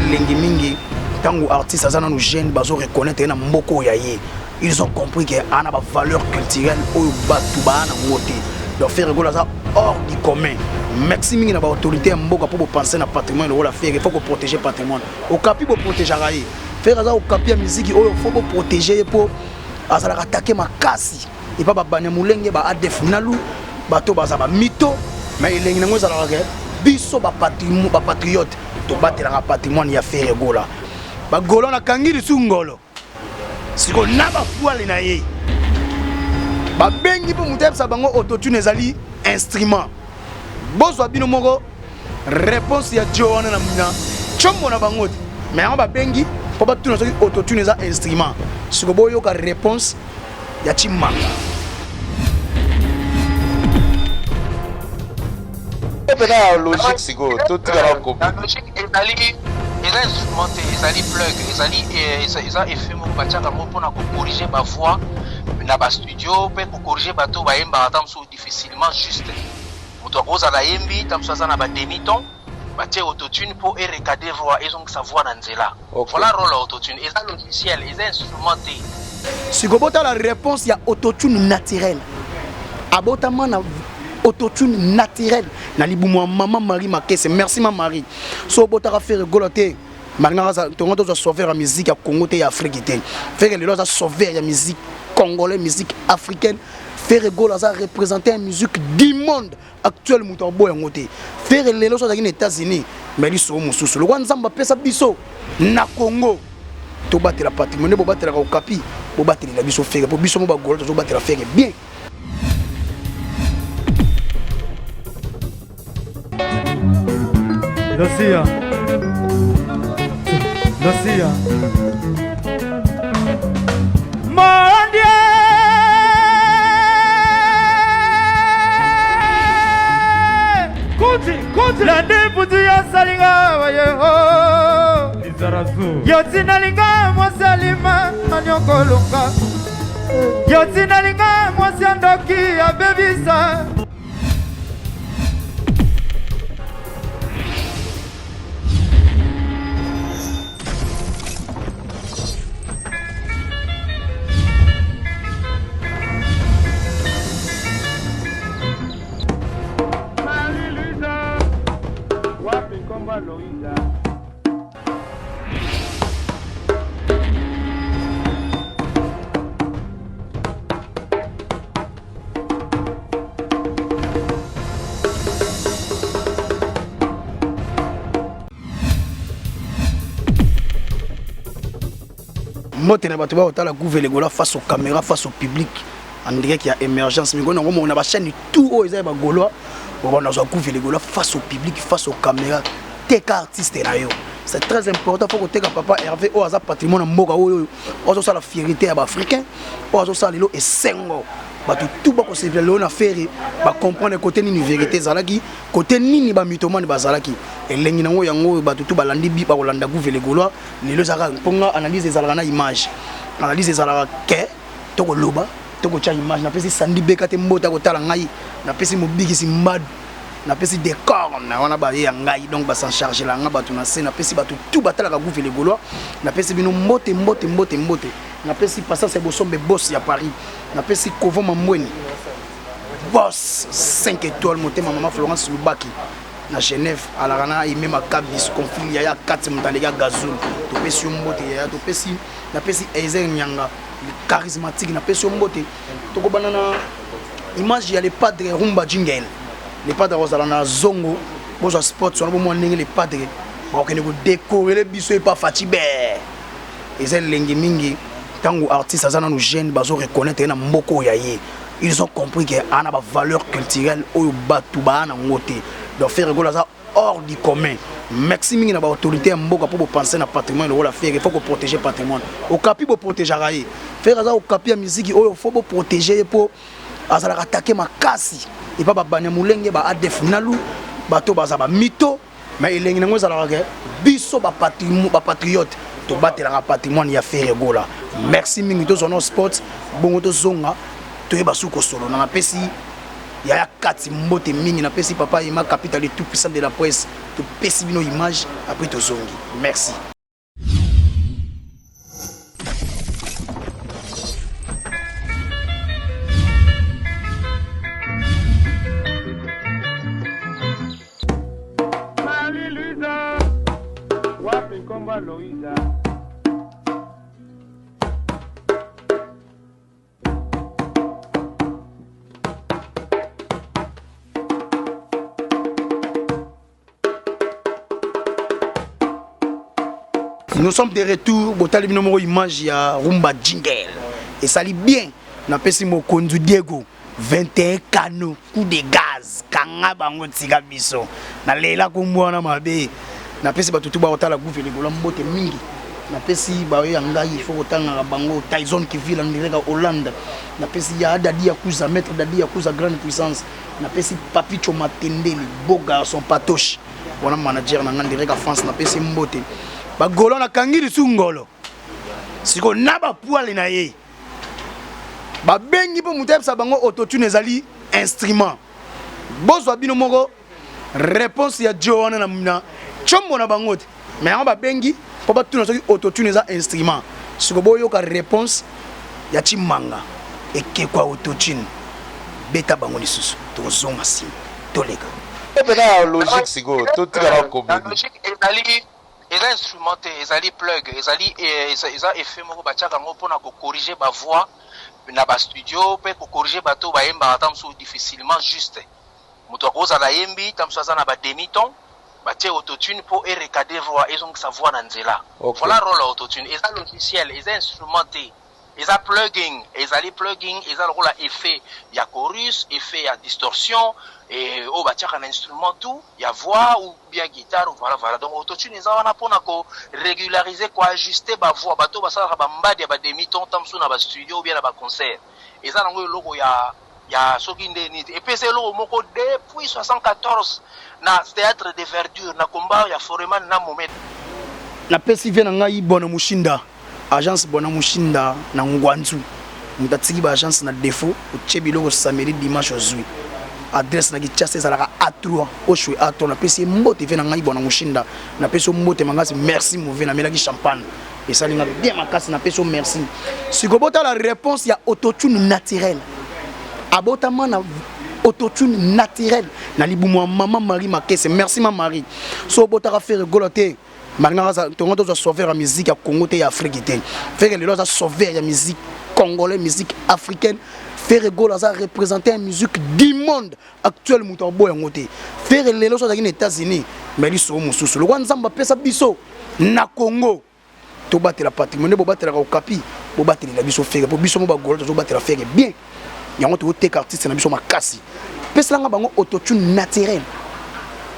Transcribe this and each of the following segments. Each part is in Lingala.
Elengi mingi ntango artiste aza nanu jeune, bazo reconnaître ye na mboka oyo ya ye. Ils ont compris que ana ba valeur culturelle oyo bato baa nango te. Donc Ferre Gola aza hors du commun. Merci mingi na ba autorité ya mboka mpo bopense na patrimoine lokola Ferre. Faut koprotéger patrimoine. Okapi boprotégeaka ye. Ferre aza okapi ya miziki oyo, faut boprotéger ye mpo azalaka atake makasi epa babanya molenge, ba ADF Nalu, bato baza bamito. Mais elengi nango ezalaka ke biso bapatriote tobatelaka patrimoine ya Ferre Gola. Bagolo nakangi lisu ngolo sikoyo na bapoile na ye, babengi mpo moto ayebisa bango autotune ezali instrument. Bozwa bino moko réponse ya dio wana na tshombo na bango te, mais yango babengi mpo batuna soki autotune eza instrument. Siko boyoka réponse ya Chimanga. Mpena ya logique sikoyo, totikala kopi. Logique ezali, eza instrument te, ezali plug, ezali eza effet moko batiaka yango mpona kocorriger bavoix na bastudio mpe kocorriger bato bayembaka ta mosusu difficilement juste. Moto akozala ayembi, ta mosusu aza na bademi ton, batie autotune mpo erecadrer voix, ezongisa voix na nzela. Voilà rôle ya autotune. Eza logiciel, eza instrument te. Sikoyo botala réponse ya autotune naturel. Abotama na autotune naturel na libumu ya mama Marie Makese. Merci ma Marie. So obotaka Ferre Gola te, malingaka tongo tozwa sauveur ya musique ya Congo te, ya Afrique te. Ferre lelo aza sauveur ya musique congolais, musique africaine. Ferre Gola aza représenté ya musique du monde actuel, moto aboya yango te. Ferre lelo so azalaki na États-Unis, mais lisolo mosusu. Lokwa Nzambe apesa biso na Congo, tobatela patrimoine. Nde bobatelaka Okapi, bobatelela biso Ferre, mpo biso mo bagola tozobatela Ferre bien. Lucia. Lucia. Mon Dieu. Kuti, kuti. Landi putu ya salinga waye oh. Lizarazu. Yo tinalinga mwasi alima manyokolonga. Yo tinalinga mwasi ya ndoki abebisa. Marie-Louisa, wapi nkombo ya Loïsa? Mbote na bato bakotala Gouve Legola face aux caméras, face au public en direct ya émergence. Mikolo nango mona ba chaîne tout oyo eza ya bagaulois, obanda kozwa Gouve Legola face au public, face aux caméras. Teka artiste na yo, c'est très important. Faut koteka papa Hervé oyo aza patrimoine ya mboka oyo, oyo azosala fierté ya baafricain, oyo azosala lelo esengo. Bato tout bakosepela lelo na Ferre, bacomprendre côté nini vérité ezalaki, côté nini bamitomane bazalaki. Elengi nango yango oyo, bato tout balandi bi bakolanda Gouve le Gaulois lelo. Ezalaka mponga analyse, ezalaka na image. Analyse ezalaka ke tokoloba, tokotya image. Napesi Sandi Beka te mbote akotala ngai, napesi Mobikisi Mbadu, napesi décor na wana baye ya ngai, donc basan charge la nga bato na se. Napesi bato tout batalaka Gouve le Gaulois, napesi bino mbote, mbote, mbote, mbote. Napesi Patience ya Bosombe, boss ya Paris. Napesi Kovo Mambweni, boss 5 étoiles, motema mama Florence Lubaki na Genève, alaka na Aime Makabis Conflit yaya kati moto aleki ya Gazul. Topesi yo mbote yaya. Topesi, napesi Ezer Nyanga charismatique, napesi yo mbote. Tokobanda na image ya Le Padre Rumba Jingle. Le Padre akozala na zongo, bozwa sport wana, bomwa ndenge Le Padre bakokende kodekorele biso epa Faci be. Eza elengi mingi ntango artiste aza nanu jeune, bazo reconnaître ye na mboka oyo ya ye. Ils ont compris que ana ba valeur culturelle oyo bato baa nango te. Donc Ferre Gola aza hors du commun. Merci mingi na baautorité ya mboka mpo bopense na patrimoine lokola Ferre. Faut koprotéger patrimoine. Okapi boprotégeaka ye. Ferre aza okapi ya miziki oyo, faut boprotéger ye mpo azalaka atake makasi epa babanya molenge, ba ADF Nalu, bato baza bamito. Mais elengi nango ezalaka ke biso bapatriote tobatelaka patrimoine ya Ferre Gola. Merci mingi. Tozwa no sport, bongo tozonga toyeba su kosolo na. Napesi Yaya kati mbote mingi napesi papa Emma Kapita le tout puissant de la presse. Topesi bino image après tozongi. Merci. Marie-Louise, wapi nkombo ya Loïsa? Nous sommes de retour, botali bino moko image ya rumba jingle. Esali bien napesi mokonzi Diego 21 kano coup de gaz kanga bango tika biso nalela kombo wana mabe napesi bato tu bakotala gouve likolo mbote mingi napesi bayo ya ngai il faut kotangaka bango Tyson Kivila ndireka Hollande napesi ya Dadi Yakuza maître Dadi Yakuza grande puissance napesi Papicho Matendele beau garçon patoche wana manager na ngai ndireka France napesi mbote bagolo nakangi lisu ngolo sikoyo na bapoile na ye babengi mpo moto ayebisa bango autotune ezali instrument bozwa bino moko réponse ya dio wana na, na combo na bango te mais yango babengi mpo batuna soki autotune eza instrument siko boyoka réponse ya chimanga ekeko ya autotune beta bango lisusu tokozonga nsima toleka epena ya logique sikoyo totikala comédie ezali Eza instrument te ezali plug ezali eza effet moko batiaka yango pona ko corriger ba voix na ba studio pe ko corriger bato bayembaka ata mosusu difficilement juste moto akozala ayembi ta mosusu aza na ba demi ton batie autotune po e recadrer voix ezongisa voix na nzela okay. Voilà role ya autotune eza logiciel eza instrument te Eza plugging, ezali plugging, eza lokola effet ya chorus, effet ya distorsion et oyo batiaka na instrument tout ya voix ou bien guitare voilà voilà. Donc autotune eza wana pona ko regulariser, ko ajuster ba voix, bato basalaka ba mbadi ya ba demi ton ta mosusu na ba studio ou bien na ba concert. Eza nango eloko ya ya soki nde nini te. Et puis eza eloko moko depuis 74 na théâtre de verdure na combat ya Foreman na Momed. Napesi vie na ngai Bwana Mushinda. Agence Bwana Mushinda na Ngwanzu moto atiki ba agence na defaut otie biloko samedi dimanche ozwi adresse na Kinshasa ezalaka A3 Oshwe A3 napesi ye mbote ve na ngai Bwana Mushinda napesi yo mbote makasi merci mauvais namelaki champagne esali nga bien makasi napesi yo merci sikoyo botala réponse ya autotune naturel abotama na autotune naturel na libumu ya mama Marie Makese merci ma Marie so obotaka Ferre Gola te Malingaka aza tongo tozwa sauveur ya musique ya Congo te ya Afrique te. Ferre lelo aza sauveur ya musique congolais, musique africaine. Ferre Gola aza représenter ya musique du monde actuel moto aboya yango te. Ferre lelo so azalaki na États-Unis mais lisolo mosusu. Lokwa Nzambe apesa biso na Congo tobatela patrimoine bobatelaka okapi bobatelela biso Ferre po biso mo bagola tozobatela Ferre bien. Yango tozoteka artiste na biso makasi. Pesela nga bango autotune naturel.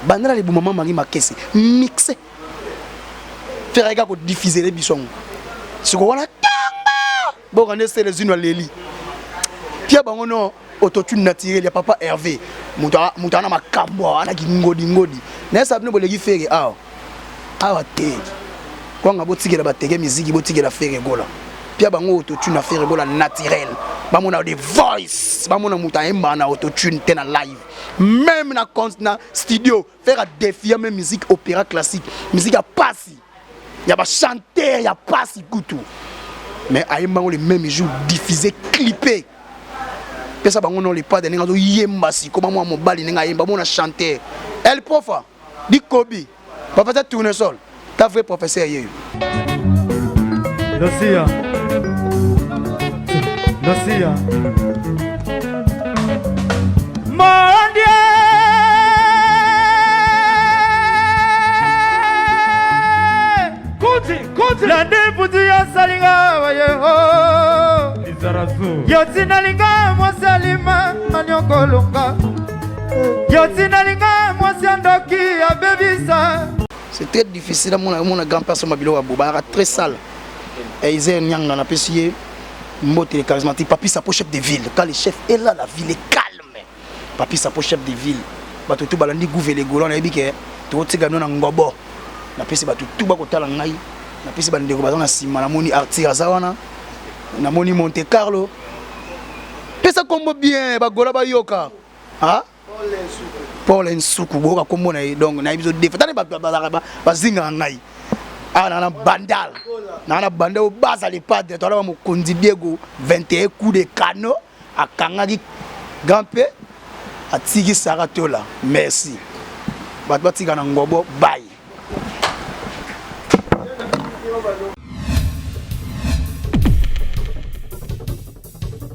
Banda na libuma mama Marie Makese mixe. Ferre ayaka ko diffuser biso yango. Siko wana tanga boka nde sele zino aleli. Pia bango no autotune naturel ya papa Hervé. Moto moto ana makambo ana kingodi ngodi. Na yesa bino boleki Ferre awa. Awa te. Kwanga botikela bateke miziki botikela Ferre Gola. Pia bango autotune na Ferre Gola naturel. Bamona des voice, bamona moto ayemba na autotune te na live. Même na na studio, faire défier même musique opéra classique, musique ya pasi. Ya ba chanteur ya pasi kutu. Mais ayemba ngo le même jour diffusé clippé. Pesa bango non le pas de ndenge azoyemba siko mwa mobali ndenge ayemba mona chanteur. El profa Di Kobi, professeur Tournesol, ta vrai professeur yeyo. Lucia. Lucia. Mon Dieu. Kuti, kuti. Lande puti ya salinga waye oh. Yo tinalinga mwasi alima anyokolonga. Yo tinalinga mwasi ya ndoki abebisa. C'est très difficile amona mona grand père soma biloko ya boba très sale. Eizer Nyanga napesi ye mbote le charismatique Papi Sapo chef de ville. Quand le chef est là la ville est calme. Papi Sapo chef de ville. Bato tout balandi gouve les Gaulois nayebi ke tokotika bino na ngobo. Napesi bato tout bakotala ngai. Napesi bandeko baza na nsima namoni Arthur aza wana. Namoni Monte Carlo. Pesa kombo bien bagola bayoka. Ah? Paul Nsuku boyoka kombo na ye donc nayebi biso defa tani bato bazalaka bazingaka ngai awa naa na bandal naa na bandal oyo baza le padre toala ba mokonzi Diego 21 coup de canon akangaki grand pe atiki Sara Tola merci bato batika na ngobo bai.